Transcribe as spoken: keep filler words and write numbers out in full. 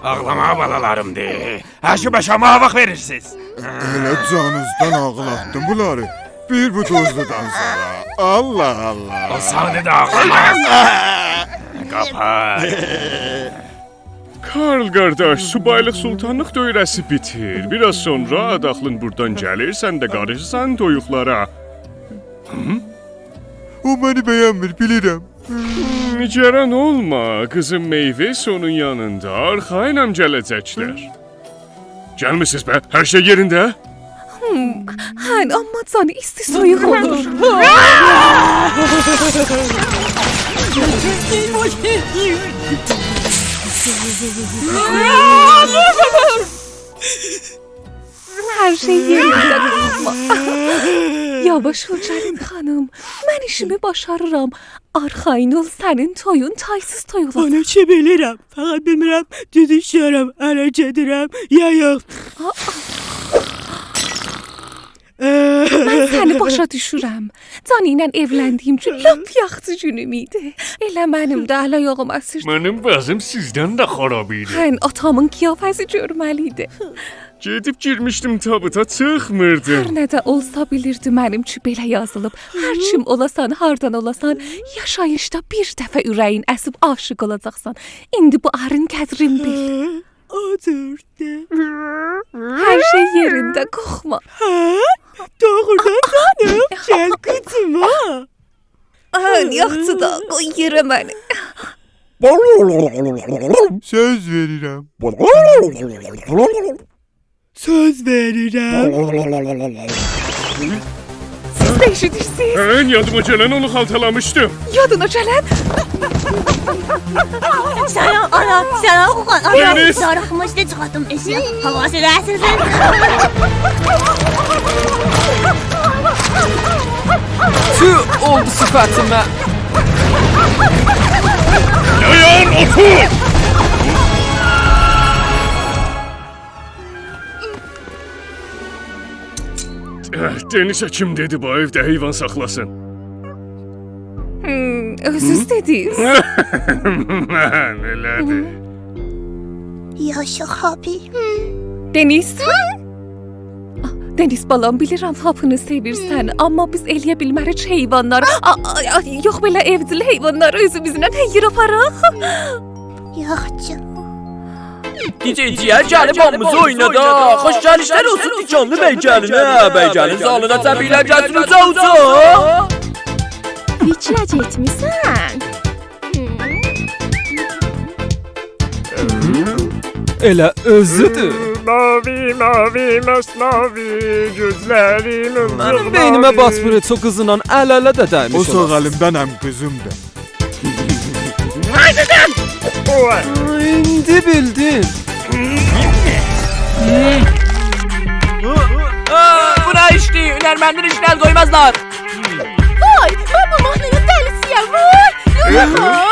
آغلاماغا بالالاریمدیر. هشیباشا ماواق وئریرسیز. ائله جانینیزدان آغلاتدیم بونلاری. بیر بو دوزلودان سونرا. الله الله. او سانی دا آغلاماز. قاپار. کارل قارداش، سوبایلیق سلطانلیق دؤوره‌سی بیتیر. بیر آز سونرا داخلین بوردان گلیر، سن ده قاریشیرسان تویوقلارا. او منی بینمیر، بیلیرم. نیگران اولما، قیزیم، میویس اونون یانیندا، آرخایینام گله‌جکلر. گلمیسیز به، هر شئی یئرینده؟ هوم، هن، آمما جانی ایستی سویوق اولور. هر شئی یئرینده، قورخما. یاواش اول، گلین خانیم. من ایشیمی باشاریرام. آرخایین اول، سنین تویون تایسیز توی اولاجاق. اونو کی بیلیرم. فقط بیلمیرم، دوز ایشله‌ییرم، اره گئدیرم، یا یوخ. آ، آ. من سنی باشا دوشورم. جانی ایله ائولندیگیم گون لاپ یاخشی گونوم ایدی. ائله منیم ده ال-آیاغیم اسیردی. منیم وضعیم سیزدن ده خراب ایدی. هن، آتامین قیافه‌سی گؤرمه‌لی ایدی. گئدیب گیرمیشدیم تابوتا، چیخمیردی. هر نه ده اولسا بیلیردی منیمکی بئله یازیلیب. هر کیم اولاسان، هاردان اولاسان، یاشاییشدا بیر دفعه اوره‌یین اسیب عاشیق اولاجاقسان. ایندی بو آرین قدرین بیل. او جورده. هر شئی یئرینده، قورخما. هه؟ دوغرودان جانیم؟ گل قوجاغیما. هن، یاخشی دا، قوی یئره منی. سؤز وئریرم. سؤز وئریرم. سیز ده ائشیدیرسیز؟ هه، یادیما گلن اونو خالتالامیشدیم. یادینا گلن؟ سلام، آنا، سلام، اوغلان، آنا. دنیز! داریخمیشدی، چیخارتدیم ائشییه. هاواسی دئییلسیز. تو اولدو صیفتیمه. دایان، اوتور! اه، دنیزه کیم دئدی بو ائوده حیوان ساخلاسین؟ هوم، اؤزونوز دئدینیز. من، ائله‌دیر. یاشا هاپی. دنیز؟ آه، دنیز بالام، بیلیرم هاپینی سئویرسن، آمما بیز ائلیه بیلمه‌ریک حیوانلار، آ، آ، آ، یوخ، بئله ائوجیل حیوانلاری اؤزوموزله هر یئره آپاراق. یاخچی. دی‌جی جیگر گلیب هامیمیزی اوینادا. خوش گلیشلر اولسون تیکانلی بی گلینه. بی گلین زالینا چپیکلر گلسین اوجا اوجا. فیکره گئتمیسن؟ ائله اؤزودور. ماوی، ماوی، ماسماوی، گؤزلریم... منیم بئینیمه باسمیر هئچ او قیزینان ال-اله ده دَیمیش اولاسیز. او ساغ الیمدن هم قیزیمدیر. آی، دئدیم! اوی. ایندی بیلدیم. آ، بو نه ایشدیر؟ هنرمندین ایشینه ال قویمازلار. وای، من بو ماهنانین دلی‌سی‌یم، وای! یوخ، ها؟